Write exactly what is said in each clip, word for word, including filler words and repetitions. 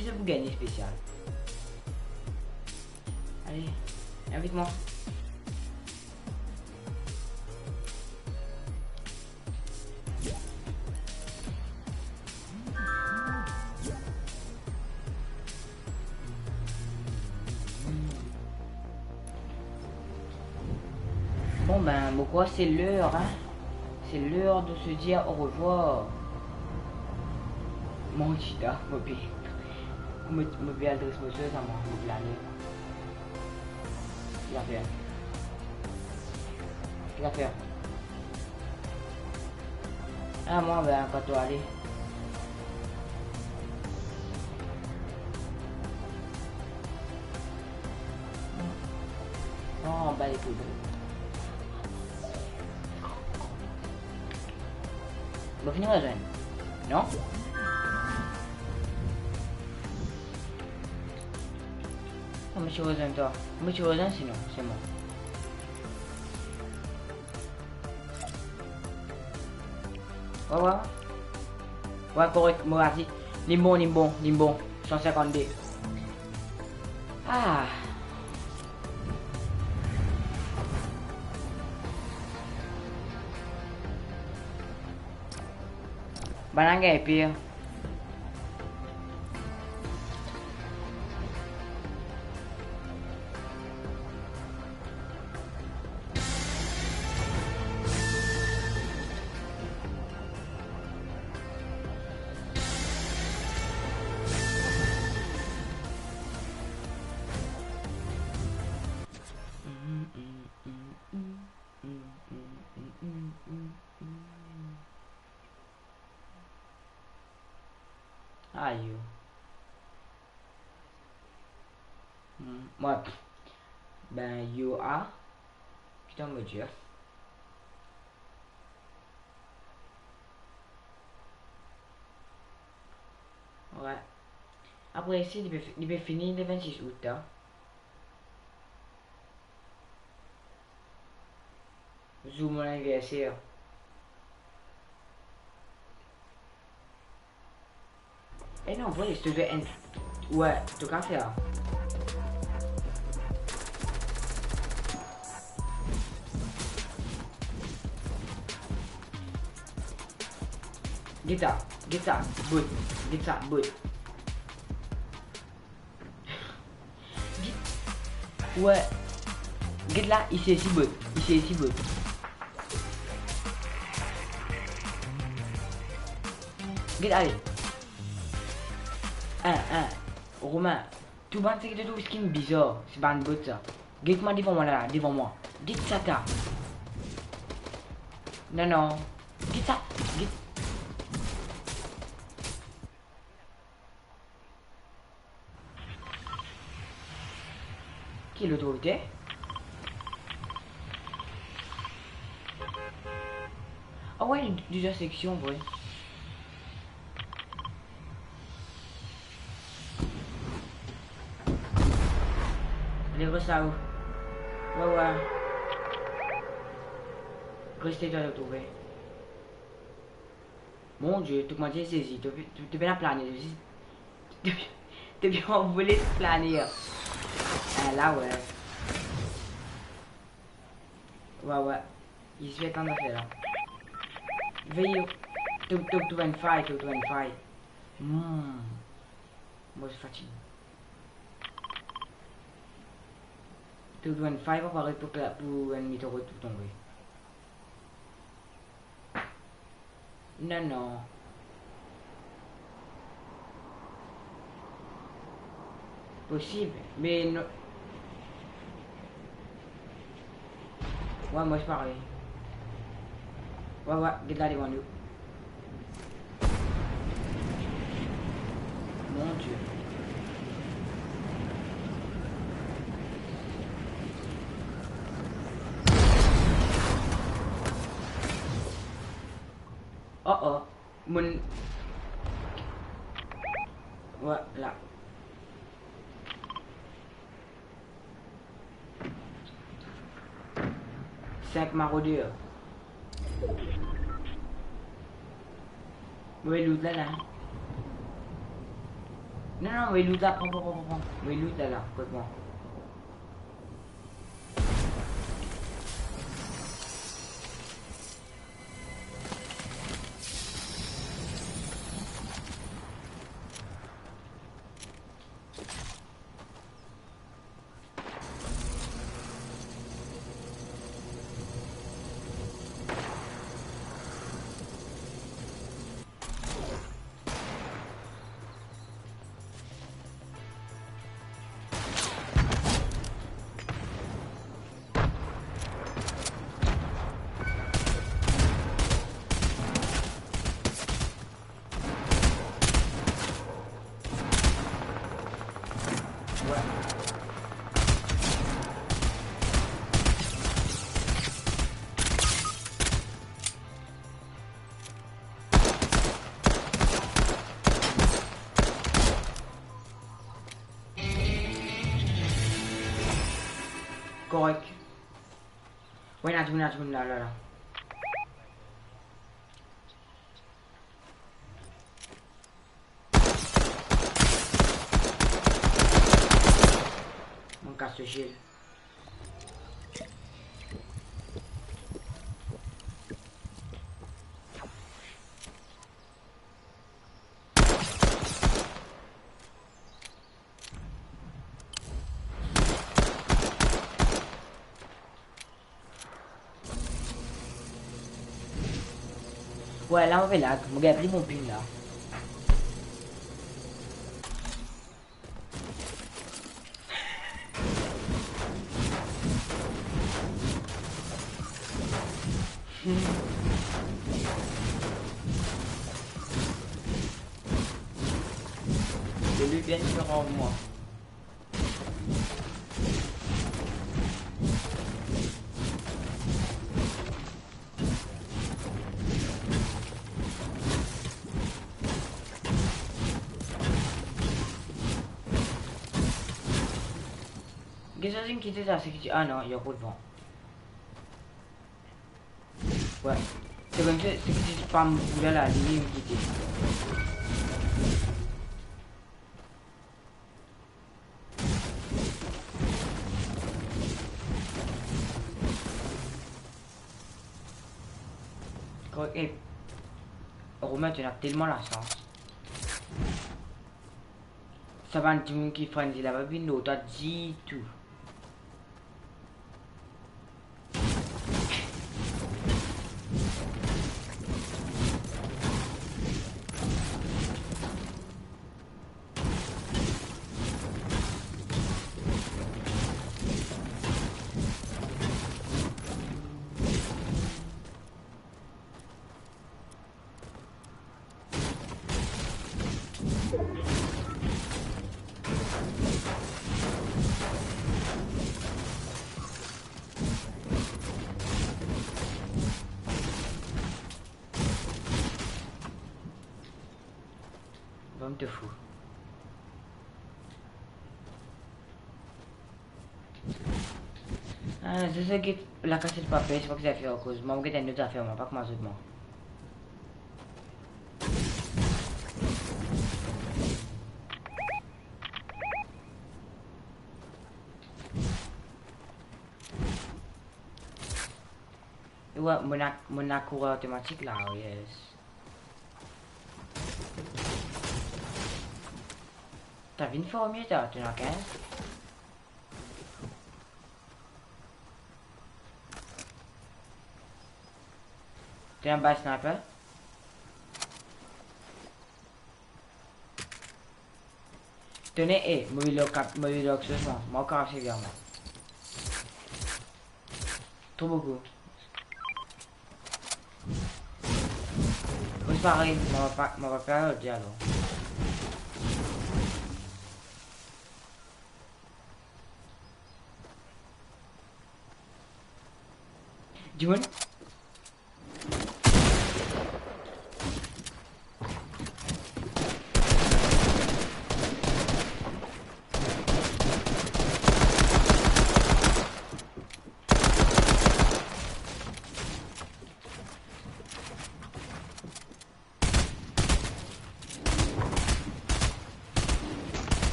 Kisa pou gagne spesial? Ale, invit mwa. Bon, ben, mo krwar se ler, hein. C'est l'heure de se dire au revoir. Mo ti ta, mo pe, mo, mo pe al dres mo sez, mwa, mo pe ale. Ki zafer? Ki zafer? Ah, mwa, ben, kan to ale. Oh, ba, ekout. Mo fini rezwenn. Non? Non, mo ti rezwenn twa. Mo ti rezwenn, sinon, se mwa. Wa, wa. Wa, korek, mo razi. Li bon, li bon, li bon. San sinkant-de. Ah. Bann la gagn pir. Ayo. Hmm, mwa, ben, yo a, ki to mo dir? Wi. Apre isi, li pe fi-, li pe fini le vennsis out, la. Zour mo laniverser. E non, vre, si to fer enn, wi, to kapav fer. Get sa, get sa, bout, get sa, bout. Get, wi. Get la, isi, isi, bout. Isi, isi, bout. Get, ale. Enn, enn. Romain, tou bann seki to trouv skin bizar, se bann bot sa. Get kouma devan mwa la, devan mwa. Get sa ta. Non, non. Get sa. Get. Ki lotorite? Ah wi, plizier seksion, vre. Li res la ou? Wi, wi. Reste twa, to trouve. Mon Die, to kouma ti sezi, to, to, to pena plane, to, to, to pe anvole plane. Ah, la, wi. Wi, wi. Li ti pe tann zafer la. Veye, to, to, to trouv enn fay, to, to trouv enn fay. Hmm. Mo fatige. To trouv enn fay, pa pare pou kla-, pou enn meteorit pou tonbe. Non, non. Posib, me non. Wi, mwa, se parey. Wi, wi, get la devan nou. Mon Die. Oh, oh. Monn, wi, la. Sink maroder. Mo loot la, la. Non, non, mo loot la, pran, pran, pran, pran, pran. Mo loot la, la, kot mwa. Korek. Wi, ena dimoun, ena dimoun la, la, la. Mo kas to shield. Wi, la mo pe lag, mo gagn pli bon ping la. Li bien diferan mwa. Get sa zinn kite sa, se ki ti, ah non, li ankor devan. Wi. Se koumsi, se ki ti pam boula la, li mem kite. Korek, eh, Romain, to ena telman lasans. Sa bann dimoun ki frenzy la pa vinn lor twa ditou. Bon, to fou. Ah, se sa ki lakaz pa pe, se pa ki zafer akoz. Mwa, mo get enn lot zafer, mwa, pa koumans zot, mwa. Wi, mo ena, mo ena kour otomatik la, oh yes. To vinn farme ta, to ena kinz. To ena bal sniper? Tone, eh, mo vinn lor kap, mo vinn lor ksoz, mwa. Mwa, kav se bien, mwa. Tro boukou. Mo parey, mo pa, mo pa pe al odi alor. Dimoun.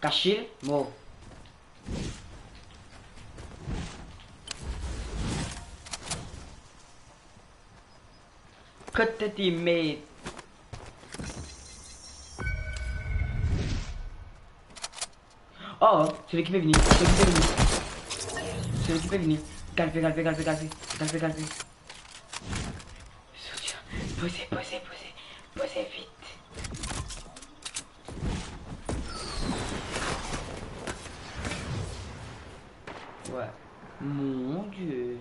Kasiel, mor. Kot to teammate? Oh, seki pe vini, seki pe vini. Seki pe vini. Galpe, galpe, galpe, galpe. Galpe, galpe. Sorti. Poze, poze, poze. Poze vit. Ouais. Mon Dieu.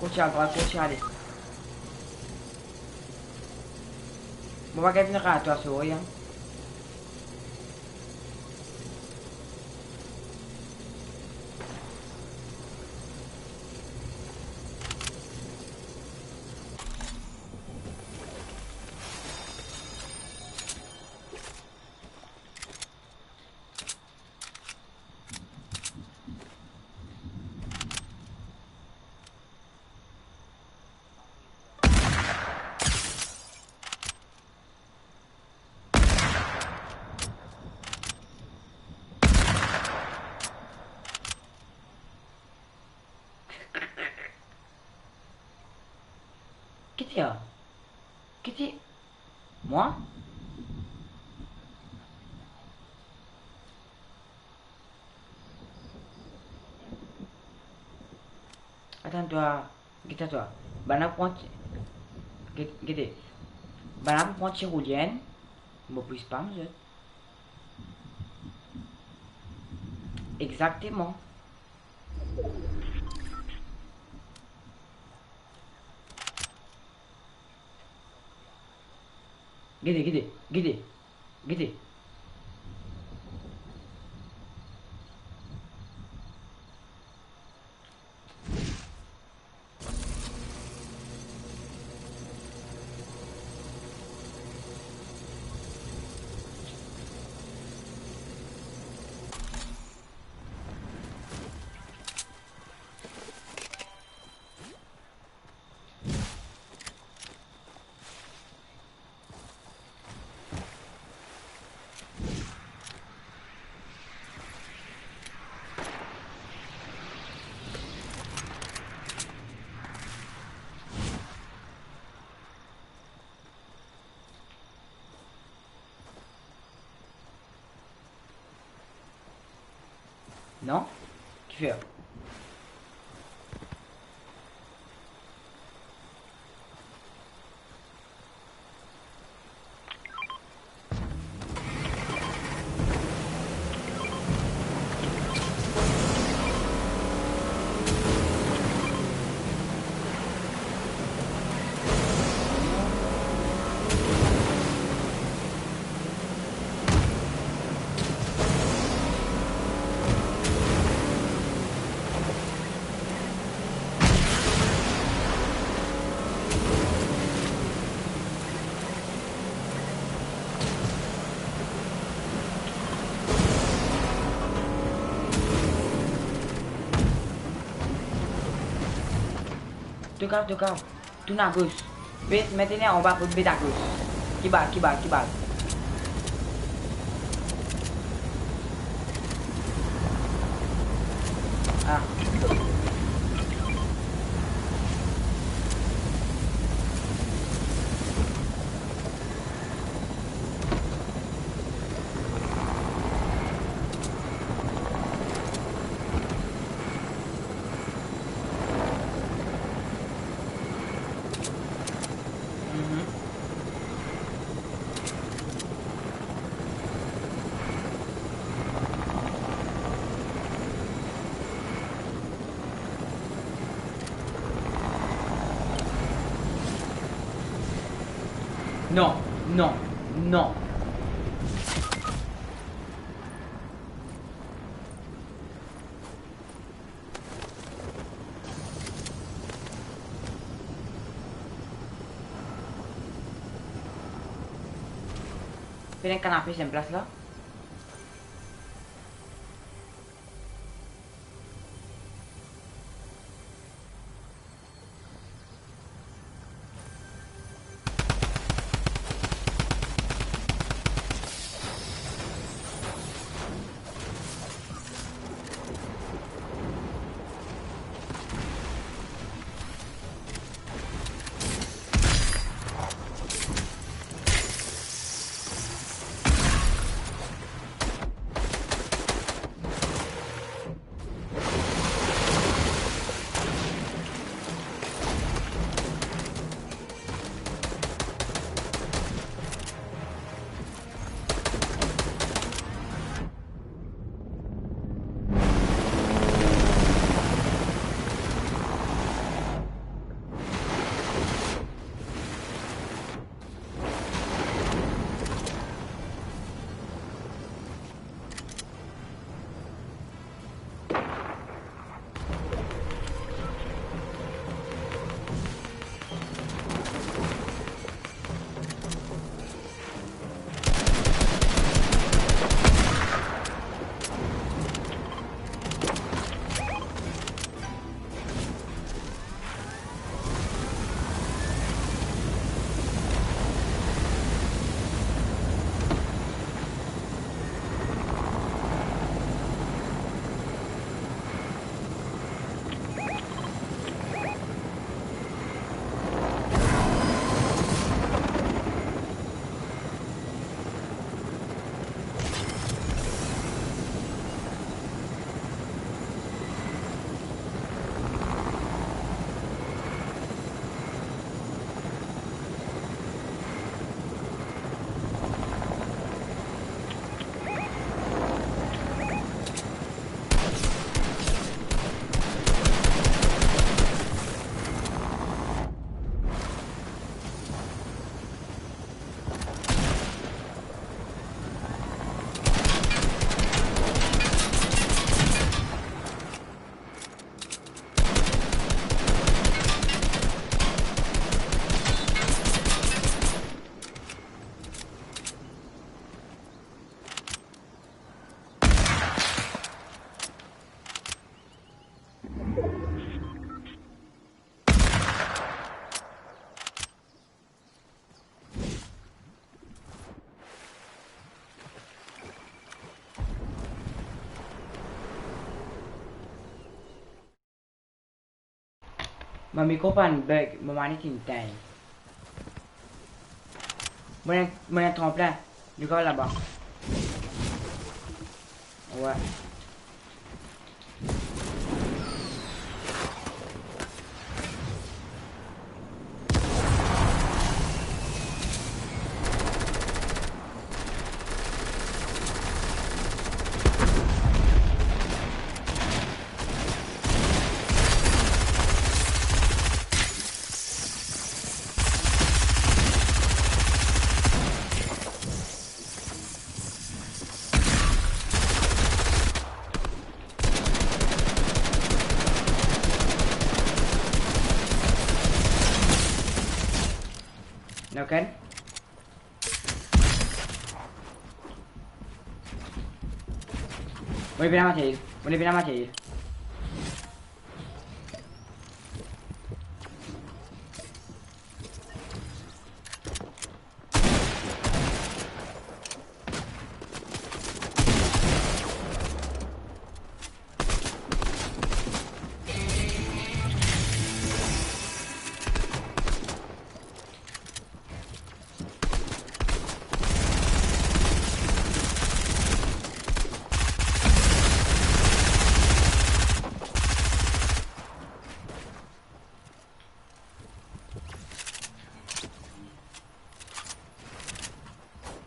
Kot ti al, kot ti ale. Mo pa gagn vinn ar twa, sorry, hein. Ki ti a? Ki ti? Mwa? Atann twa, gete twa. Bann la pran ti-, ge-, gete. Bann la pran tir ou lien, mo plis pa zot. Exactement. Gete, gete, gete, gete. Non? Kifer? Toka, toka. Tourn agos. Bet, met ena anba kot bet agos. Ki bal, ki bal, ki bal? Ah. Mhm. Non, non, non. Pena kanape sem plas la. Mo mikro pa'nn bug, mo manette inn tign. Mo ena, mo ena tranplin. Nou kapav laba. Wi. Knock-on. Mo ena pena materyel. Mo ena pena materyel.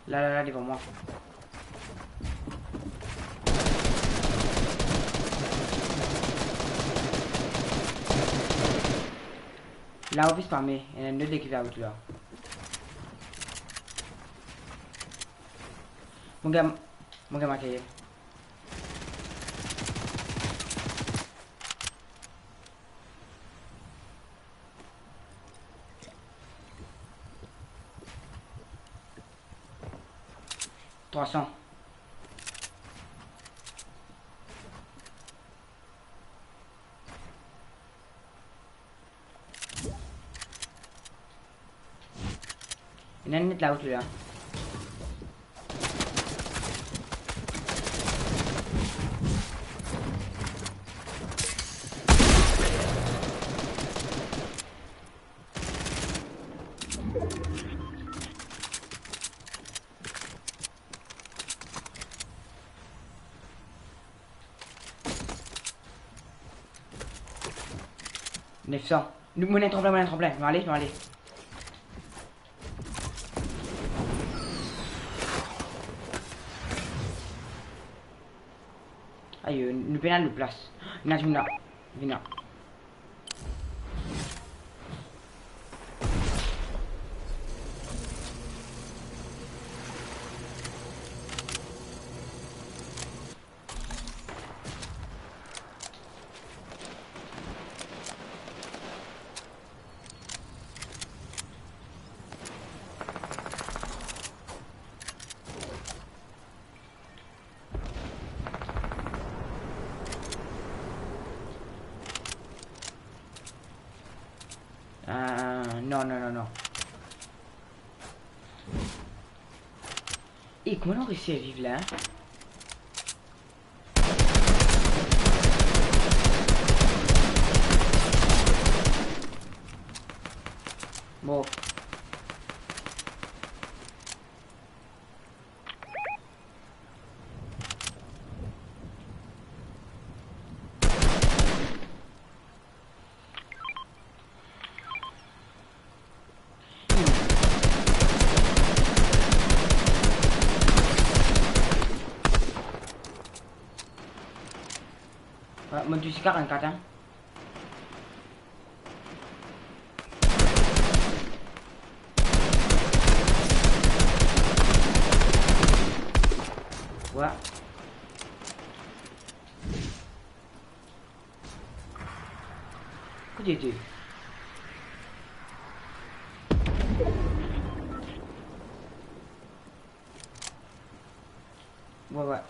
La, la, la, devan mwa. La, ofis pa me, ena enn lot lekip larout la. Mo gagn, mo gagn materyel. Trwa san. Ena enn lot larout la. Nef san. Nou, mo ena tranplin, mo ena tranplin. Nou ale, nou ale. Ayo, nou pena loplas. Ena dimoun la. Vini la. Ah, non, non, non, non. E kouma nou resi viv la, hein? Bon. Ah, mo touy karant-kat, hein. Wa. Kot li ete? Wa, wa.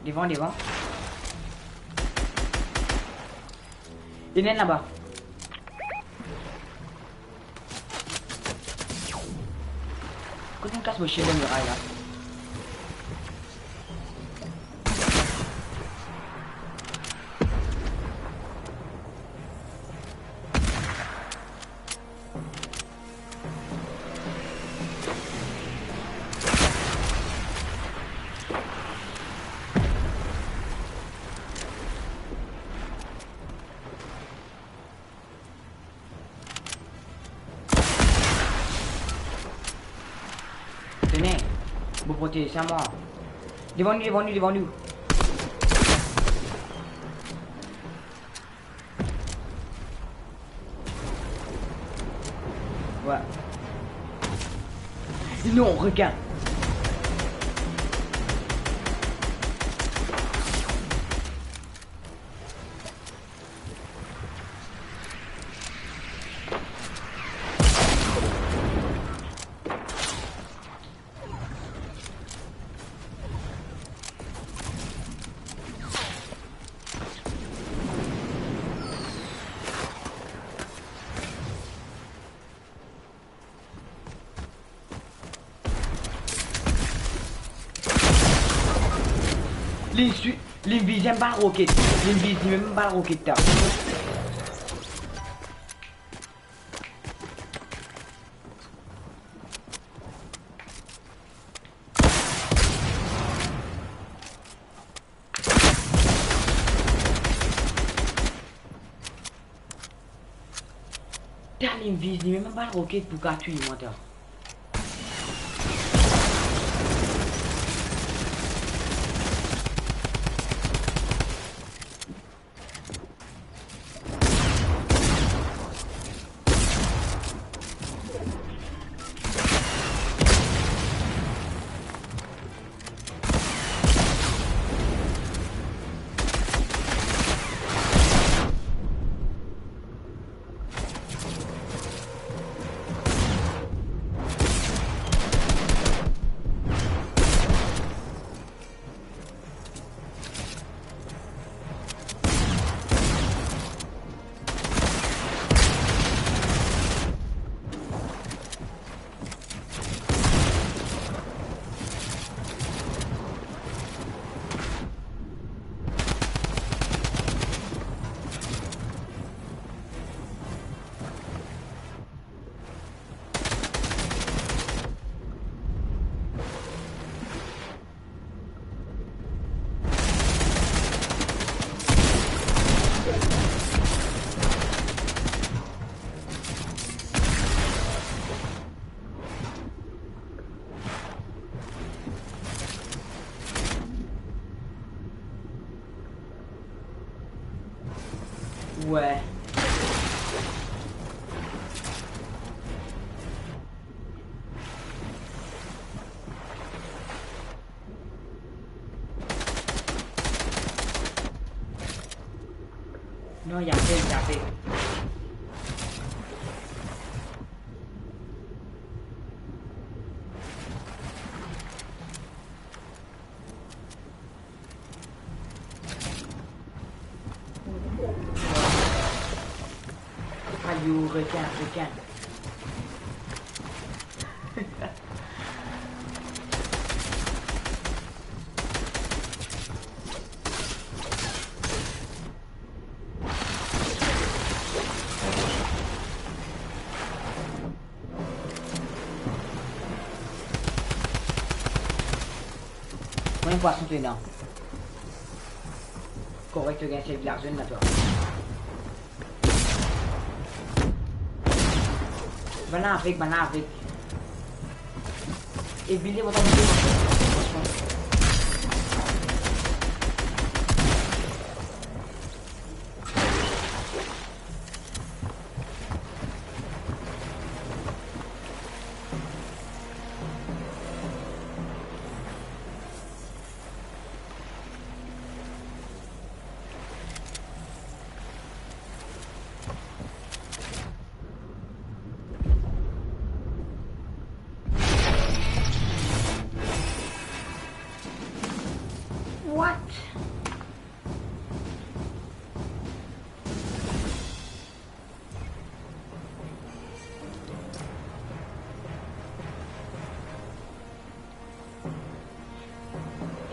Devan, devan. Ena enn laba. Kas mo chien dan miray la. Tene, mo protez sa mwa. Devan nou, devan nou, devan nou. Wi. Non, rekin. Li swi-, li viz mem bal roket. Li viz li mem bal roket la. Tala li viz li mem bal roket pou kapav touy mwa ta. Wi. Non, li apel, li apel. Ayo, rekin, rekin. Konbien pwason to ena? Korek, to gagn servi larzonn la twa. Bann la avek, bann la avek. E vini, mo tann vini.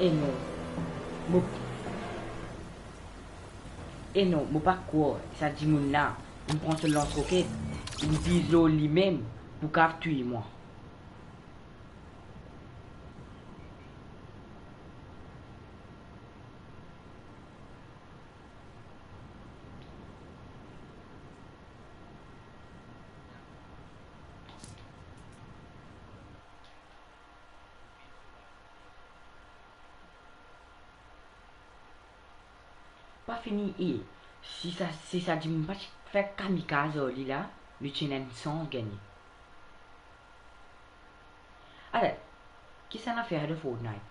E non, mo, e non, mo pa krwar sa dimoun la inn pran so lans roket, inn viz lor limem pou kav touy mwa. Pa fini, e si sa, si sa dimoun pa ti fer kamikaz ar li la, nou ti ena enn sans gagne. Ala, kisannla fer dan Fortnite?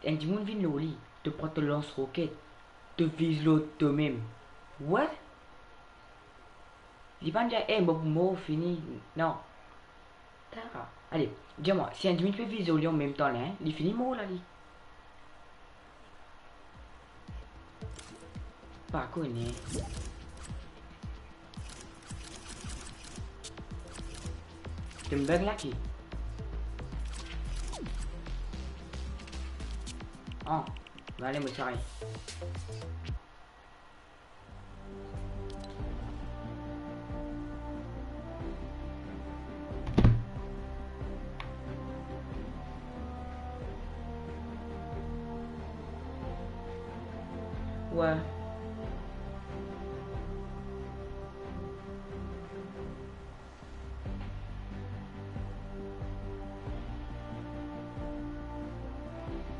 Enn dimoun vinn lor li, to pran to lans roket, to viz lor tomem. What? Li pa'nn dir, "Eh, mo pou mor, fini." Non. Tara. Ale, dir mwa, si enn dimoun pe viz lor li anmemtan la, hein, li fini mor la, li. Pa kone. To'nn bug la ki? Ah, ale mo sare. Wi.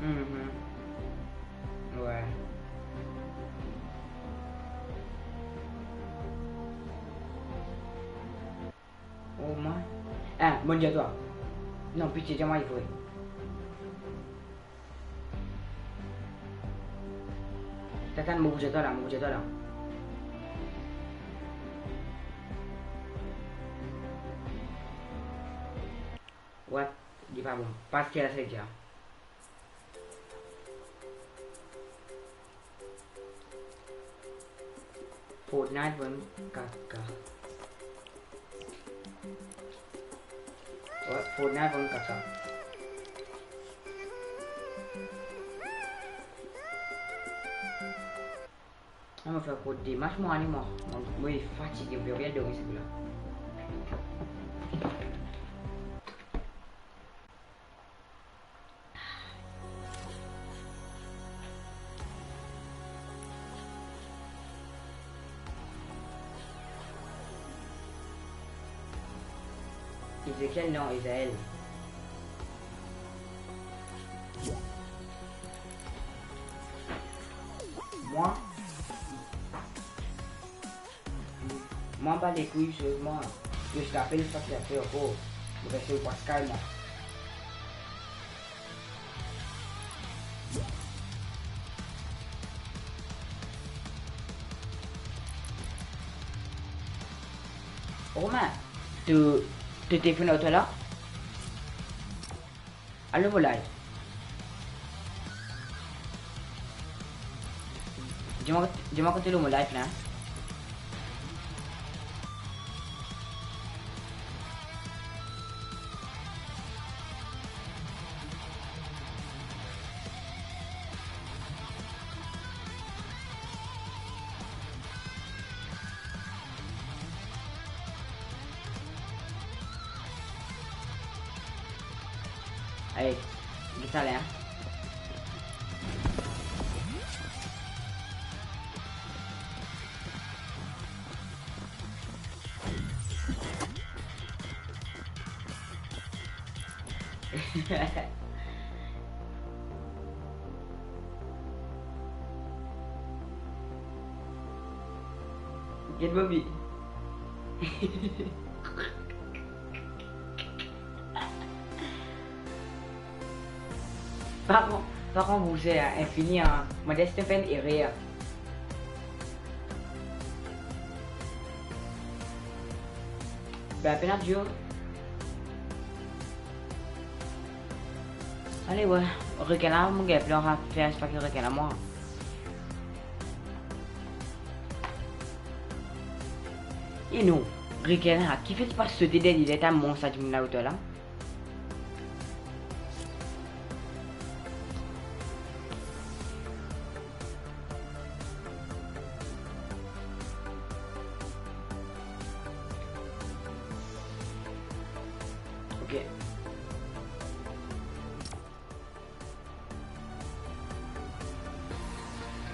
Mhm. Wi. Oh, mwa. Eh, mo dir twa. Non, pitie, dir mwa li vre. Tann, mo pou dir twa la, mo pou dir twa la. What? Li pa bon. Pas ki la, se dir. Fortnite bann kaka. Wi, Fortnite bann kaka. Ah, mo fer kot de match, mo ale, mo, mo, mo fatige, mo pe al dormi, se pou la. Ezekiel, non, Isael. Mwa, Mwa pa lekouy, swiv mwa. Yo, je t'appelle, sa ki apre ankor. Mo pe swiv Pascal, mwa. Romain, to, to telefonn ar twa la? Alor mo live. Dir mwa, dir mwa kot to lor mo live la. Aye, gete sa la, hein. Get Bobby. Pa pran, pa pran bouse, hein, infini, hein. Mo dir si to fer enn erer. Be, pena dio. Ale, wi, rekin la, mo gagn plan fer, se pa ki rekin la, mwa. E non, rekin la, kifer li pa sote deryer li, lerla monn sa dimoun la otour la? Ok.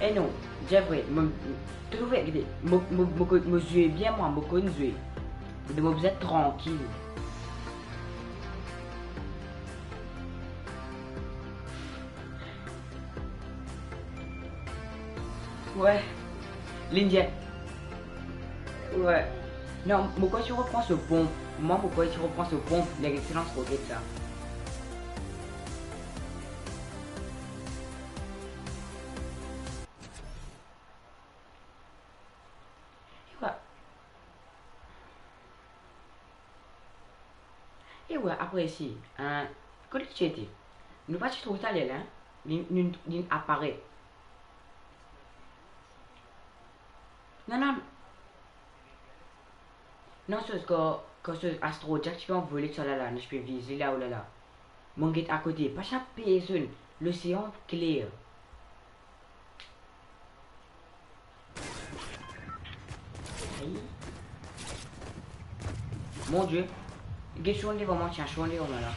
Eh non, Jeffrey, mo, to trouve, gete, mo, mo, mo, mo zwe bien, mwa, mo konn zwe. Gete, mo bizin trankil. Wi. Linda. Wi. Non, mo krwar si repran so ponp. Mwa, mo krwar si repran so ponp. Li exelan so roket sa. Wi. E wi, apre si, eh, kot li ti ete? Nou pa ti trouv taler la, hein? Li, li, li aparet. Non, non. Non, so, kan, kan so Astro Jack ti pe anvole tousala la, nou ti pe vize la, olala. Mo get akote, pa ti ena personn, losean kler. Ayi. Mon Die. Get so devan mwa, tiens, so devan mwa la.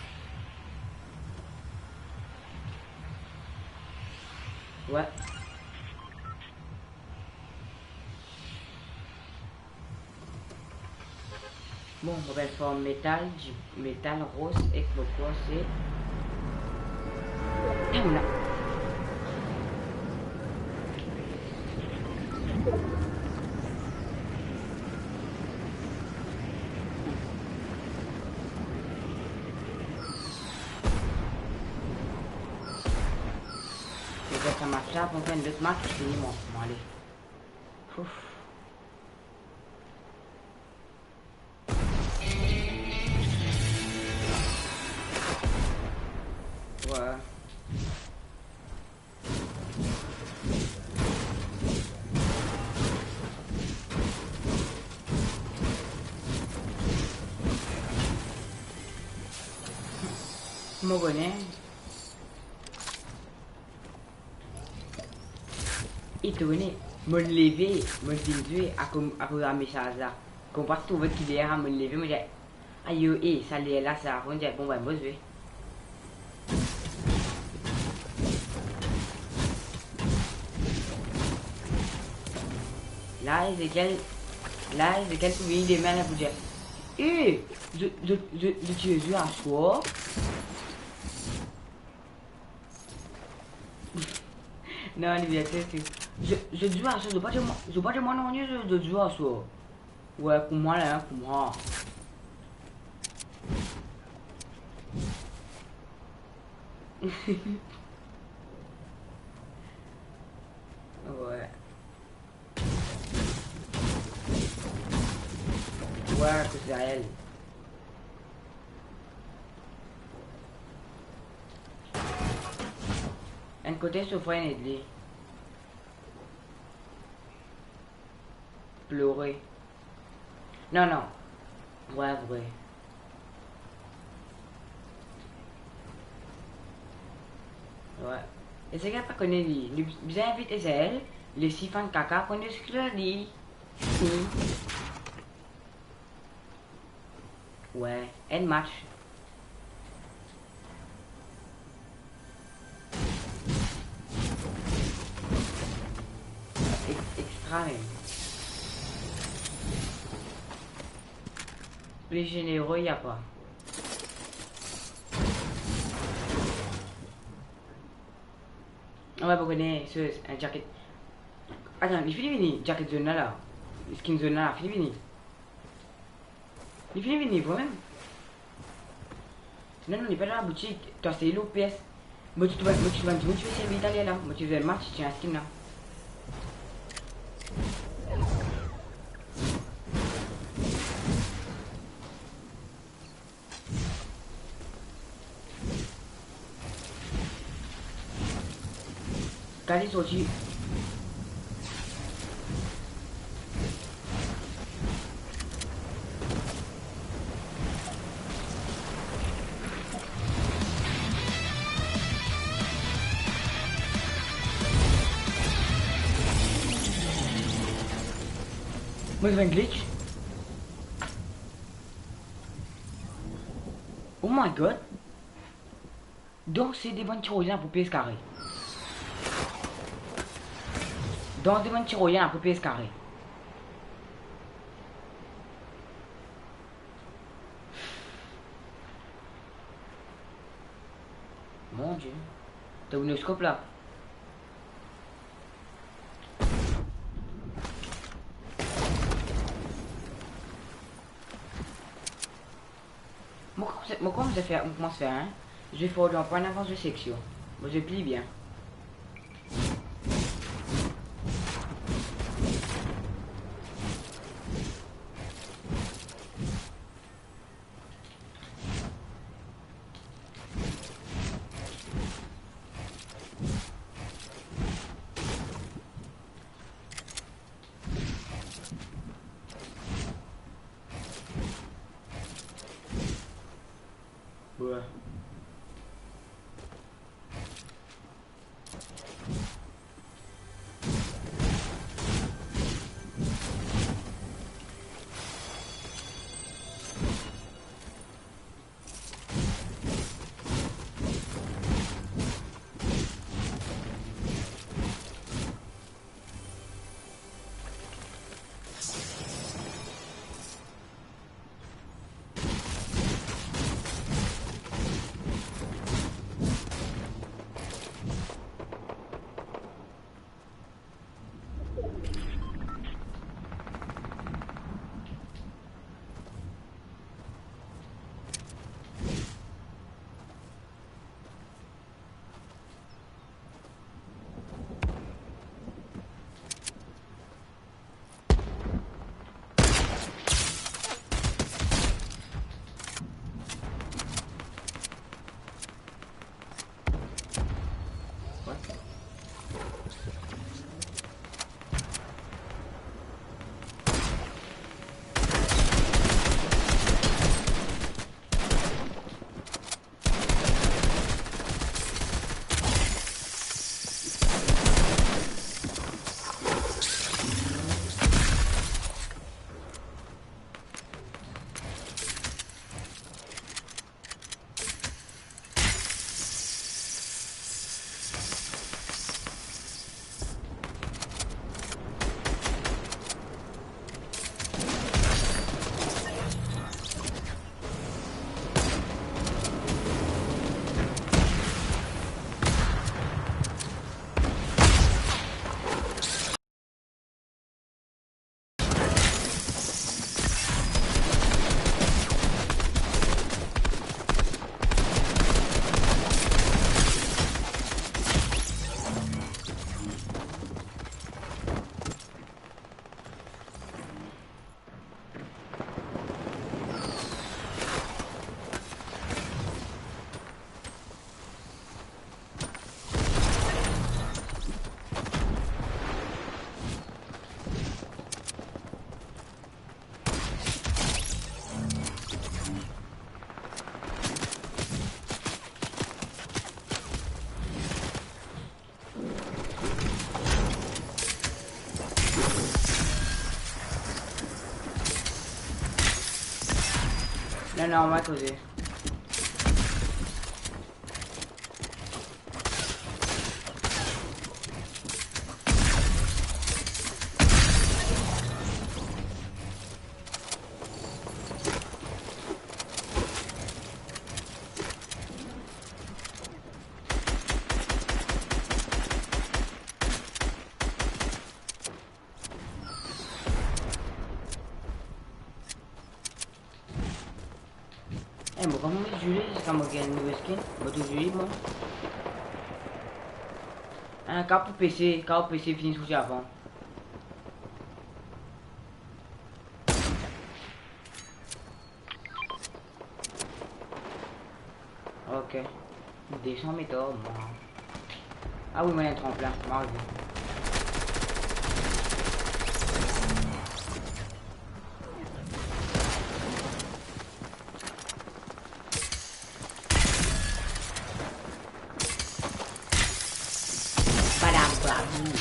Wi. Bon, mo pe fer metal, di metal ros ek mo krwase. Tam la. Mo fer sa match la, pou fer enn lot match, fini mwa, mo ale. Ouf. Wi. Mo kone. Etone, mo leve, mo vinn zwe, akoz, akoz sa mesaz la. Kan mo pa trouv kiler, mo leve, mo dir, ayo, e, sa ler la sa, mo dir, bon, ben, mo zwe. La, Ezekiel, la, Ezekiel pou vini demin la pou dir, e, zot, zot, zot, zot ti zwe aswar? Non, li bien, se, se. Zot, zot zwe aswar, zot pa dir mwa, zot pa dir mwa nanye, zot, zot zwe aswar. Wi, kouma la, kouma. Wi. Wi, kouz Zael. Enn kote so frer inn ed li. Plore. Non, non. Wi, vre. Wi. Ezekiel pa kone li. Li bizin invit Ezekiel, les si fann kaka pou nou exklir li. Hmm. Wi, enn match. Ex-, extra mem. Pli zenero, ya pa. Wi, pou gagn so, enn jaket. Atann, li fini vini, jaket zone la, la. Skin zone la, la, fini vini. Li fini vini, vremem. Non, non, li pa dan laboutik. To aste li lor P S. Mo ti trouv, mo ti trouv enn dimoun ti pe servi taler la. Mo ti zwe match, ti ena skin la. Gade sorti. Mo trouv enn glitch. My God. Dans devan tiroyer pou pez kare. Dans devan tiroyer pou pez kare. Mon Dieu. T'as un oscope là? Mo koumans, mo koumans fer, mo koumans fer, hein. Je vais faire un point d'avance de section. Mo, je pli bien. Ouais. Non, non, on va causer. Eh, mo kouma mo zile ziska mo gagn nouvo skin, mo tou zile, mo. Ah, ka pou pese, ka pou pese fini sorti avan. Ok. Desann met ar mwa. Ah wi, mo ena tranplin. Mo arive. Badam, badam.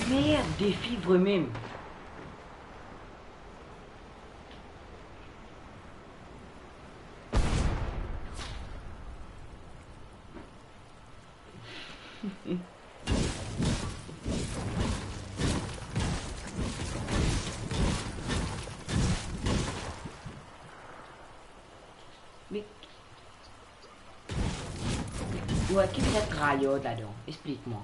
Merde, defi vremem. Me, me, wa, ki bizin tryhard ladan? Explik mwa.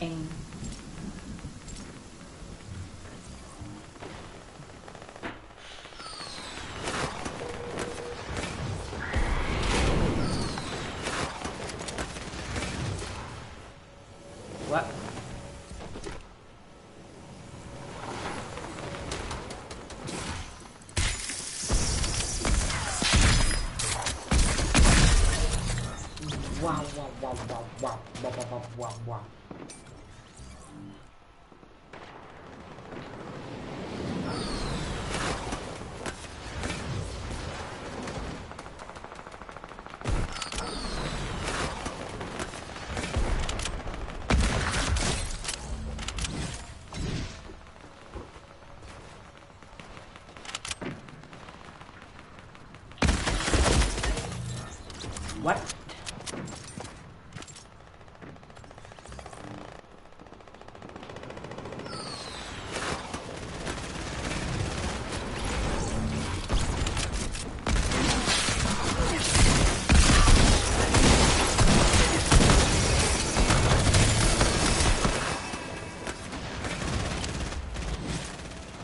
Eng. Wa. Wa, wa, wa, wa, wa, wa, wa, wa, wa, wa. What?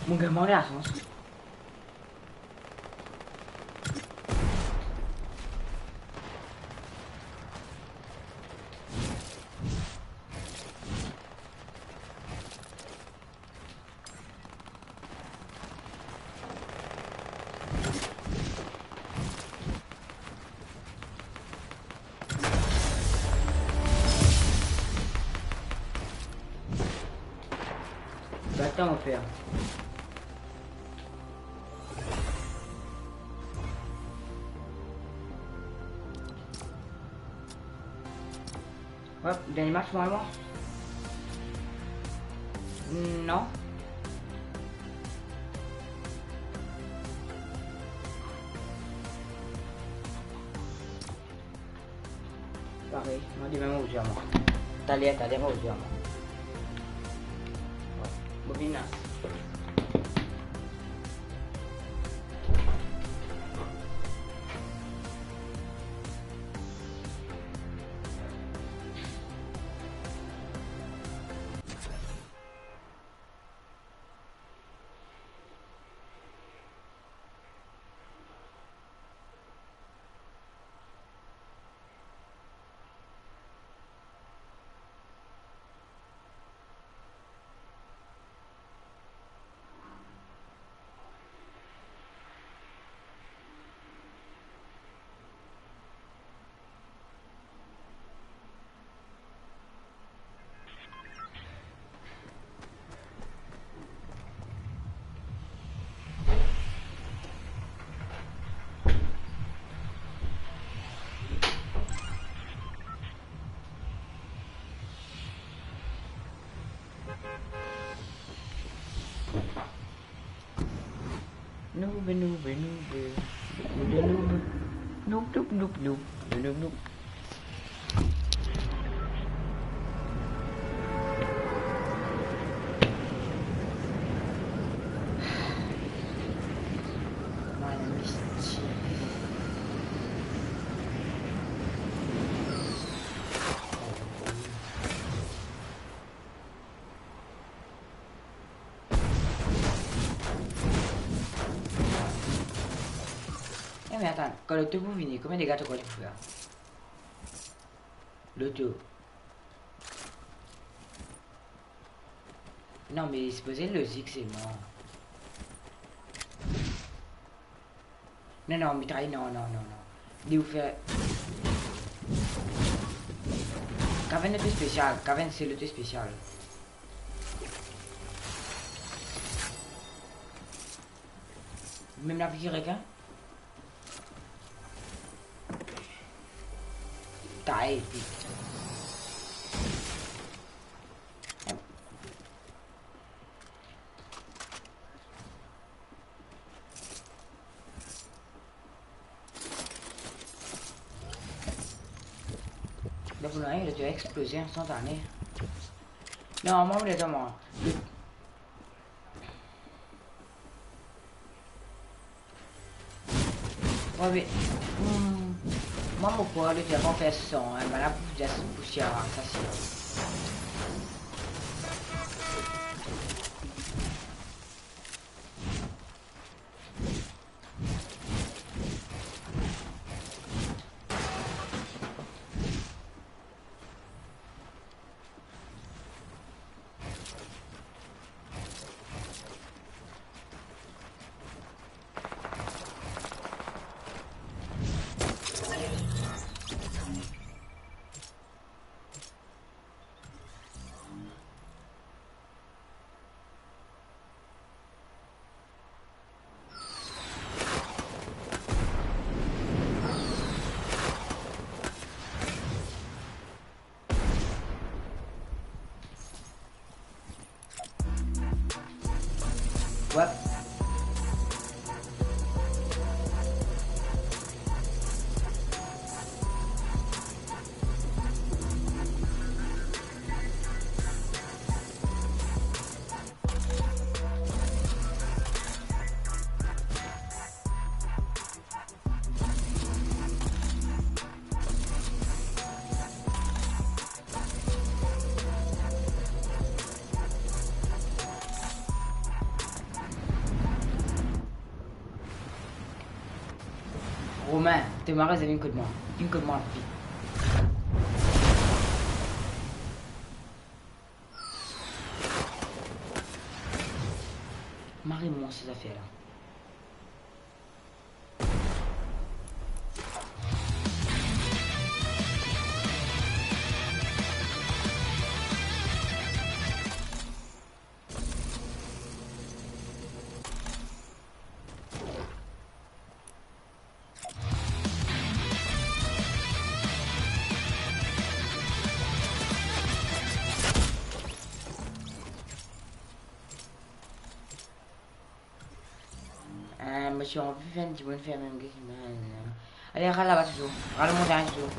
Mo gagn mo lasans. Gard sa mo fer. Hop, dernie match mwa, mwa. Non. Parey, mwa demin mo zwe mwa. Taler, taler mo zwe mwa. Bon, vinn la. Venu, venu, venu. Venu, venu. Noup, noup, noup, noup. Venu, venu. Eh, me atann, kan loto pou vini, konbien dega to krwar li pou fer? Loto. Non, me sipoze lozik selman. Non, non, mitraye, non, non, non, non. Li pou fer kavenn loto spesial, kavenn se loto spesial. Mem lavi ki rekin. Taye, pit. Donk, nou la, li ti exploze instantane. Non, mwa, mo letan mwa. Wi, be, hmm, mwa, mo krwar li ti ankor fer san, hein, bann la pou just pousier, sa, se Wi. Romain, to mari zame kot mwa. Vinn kot mwa, vit. Mari mwa sa zafer la. Eh, mo ti anvi fer enn dimoun fer mem ki mwa. Ale, ral laba touzour. Ral montagn touzour.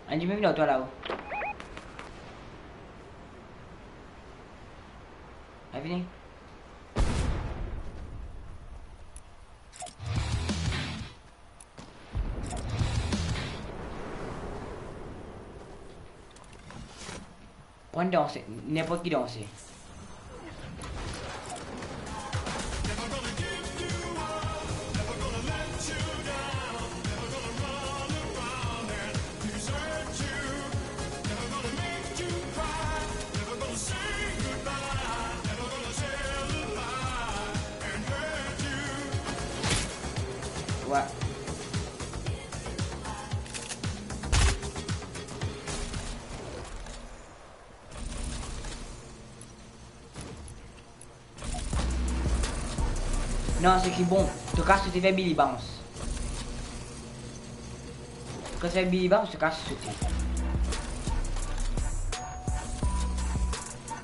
Enn dimoun vinn ar twa lao. Al vini. Pran danse, ninport ki danse. Wi. Non, seki bon, to kapav sote fer Billy Bounce. Kan fer Billy Bounce, to kapav sote.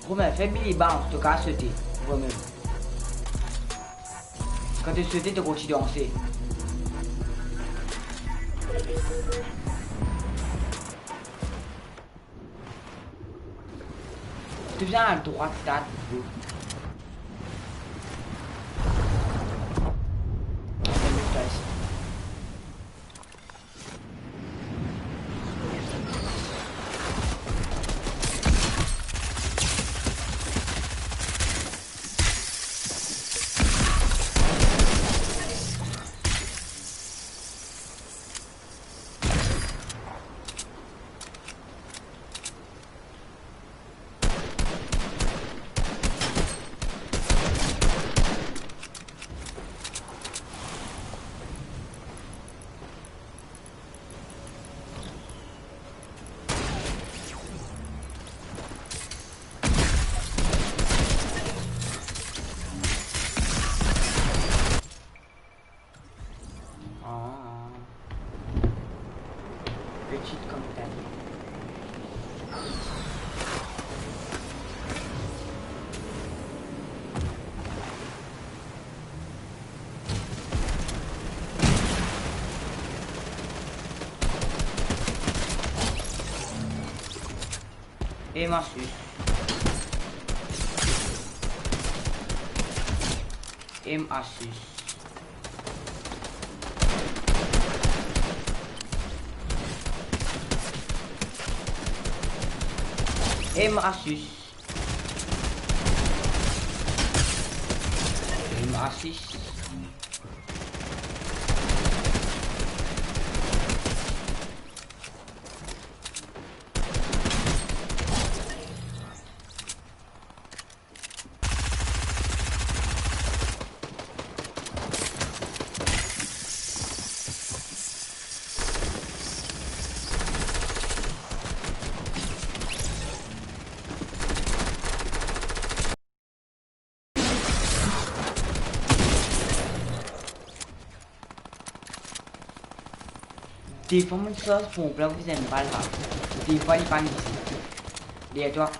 Romain, fer Billy Bounce, to kapav sote. Kan to sote, to kontign danse. To bizin al drwat, tat, bro. Ah. Petit comme ta vie. Aim assist. Aim assist. Aim assist. Aim assist. Defwa mo ti sarz ponp la pou viz enn bal la. Defwa li pa mize. Deryer twa.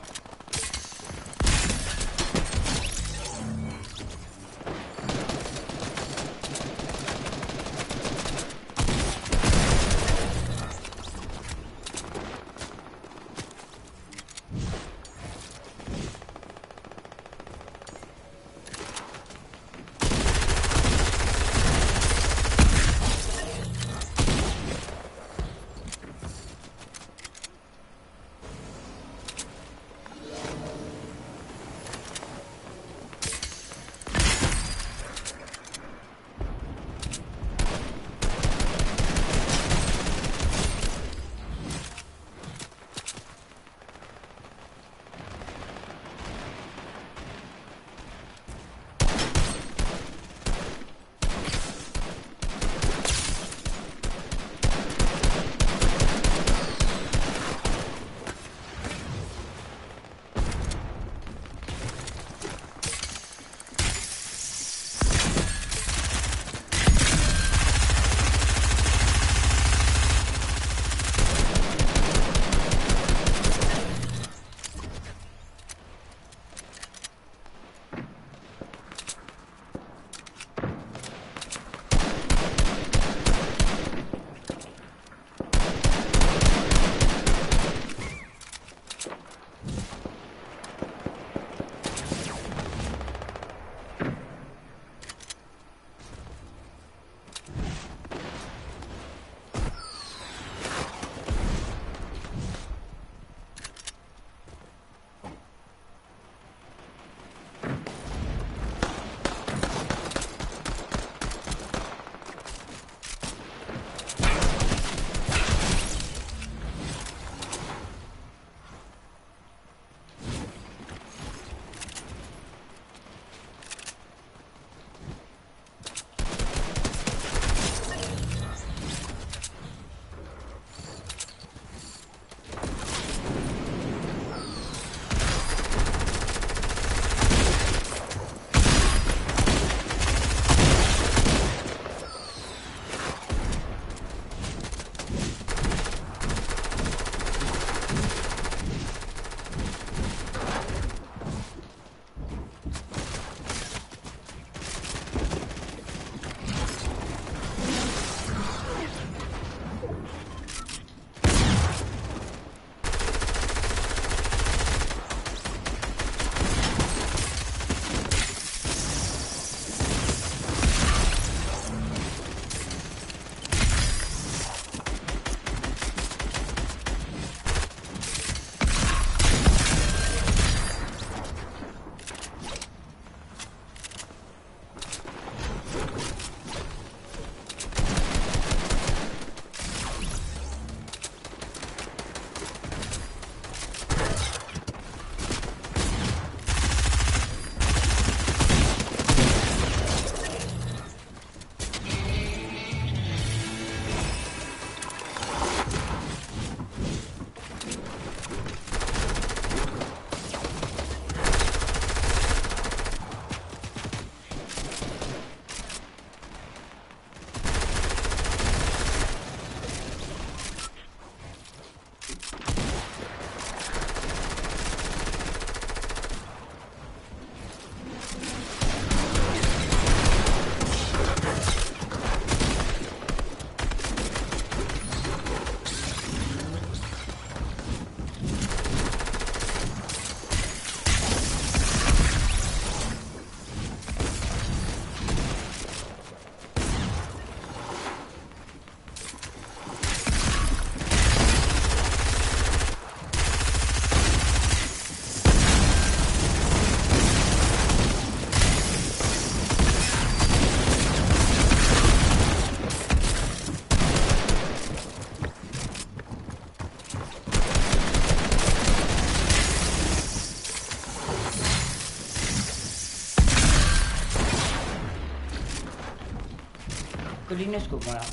Kot li ena scope mwa la?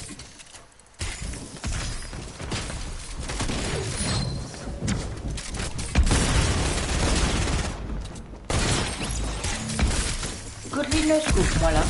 Kot li ena scope mwa la?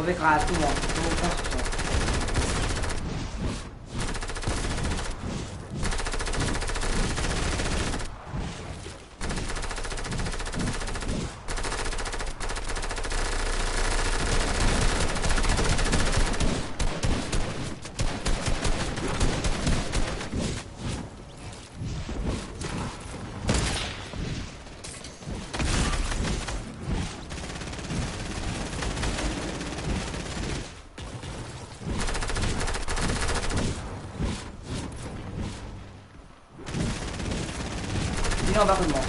Move kraz tou, mwa. Move kraz tou. Vinn anba kot mwa.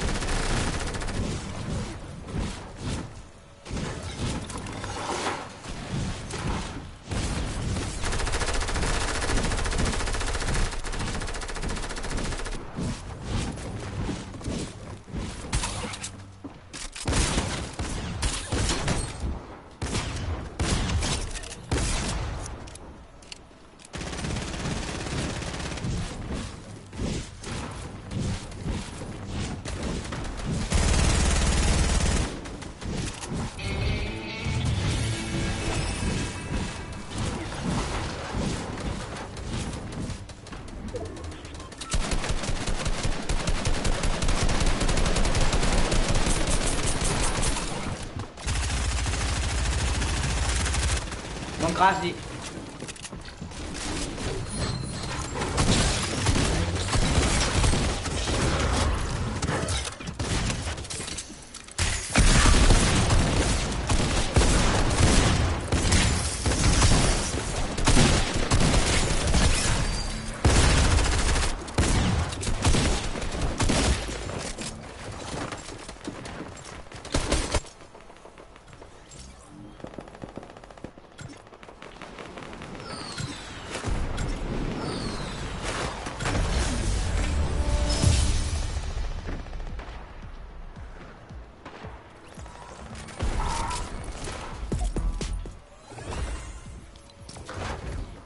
Bon, kraz li.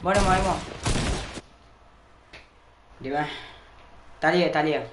Bon, demin, mwa. Demin. Taler, taler.